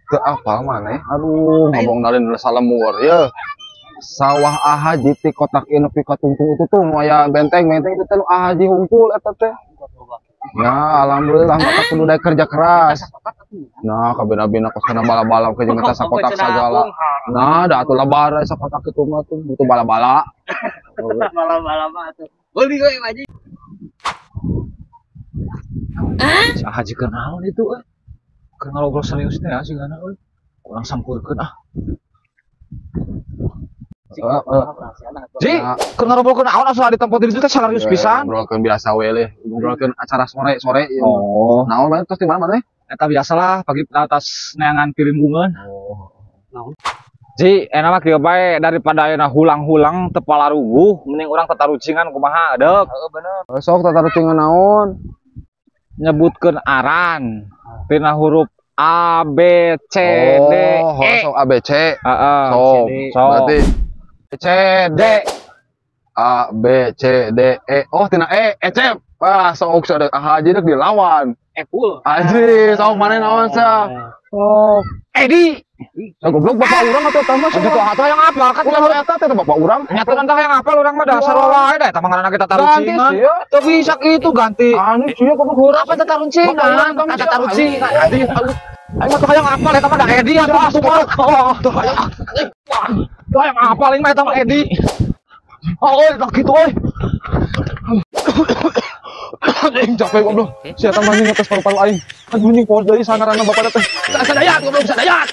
Teu apal maneh? Aduh, ngomong nalin salemur ye. Sawah Ahaji ti kotak ieu nepi ka tungtung itu tuh nu aya benteng-benteng itu teh nu Ahaji hungkul eta teh. Nah, alhamdulillah mata kudu daek kerja keras. Nah, kabina-bina kos kana bala-bala ke jeung eta sakotak sagala. Nah, da atuh lebar sakotak itu mah tuh butuh bala-bala. Bala-bala mah atuh. Beli we, Haji. Si Haji keur naon itu euy? Keur ngobrol serius teh ya sigana euy. Kurang sampurkeun ah. Ji, keur ngobrolkeun naon asa di tempat di ditu teh serius pisan? Ngobrolkeun biasa we leh, ngobrolkeun acara sore-sore ieu. Oh. Naon maneh tos di mana maneh? Eta biasalah pagi atas neangan pilimbungan. Oh. Ji, enak mah kieu bae daripada ayeuna hulang-hulang teu palaruguh, mending urang tatarucingan kumaha deuk. Heeh, bener. Sok tatarucingan naon? Nyebutkeun aran tina huruf A B C D Oh, E. sok A B C. Heeh. Sok. Sok. Berarti C D A B C D E. Oh, tina E, Ecep. Wah, sok ada Ahaji deuk dilawan. Epul. Aji, sok maneh naon sa? Oh, Edi. Nah, goblok bapak urang atau tambah Gitu atuh yang apa kan Ulah eta teh bapak urang. Nyata kan yang apa urang mah dasar wae dah eta mah ngaranna kita Ganti tarucingan. sia. Teu bisa kitu ganti. Anu sia goblok. Apa tatarucingan? Bapak urang Kata tarucingan. Ganti. Aing mah teu hayang apal eta mah da Edi atuh asup mah. Oh, teu hayang. Teu hayang apal aing mah eta mah Edi. Oh, euy, tah kitu euy. Aing capek goblok. Sia tambah ngetes paru-paru aing. Aduh, anjing poho deui sangaranna bapak teh. Sadayat goblok, sadayat.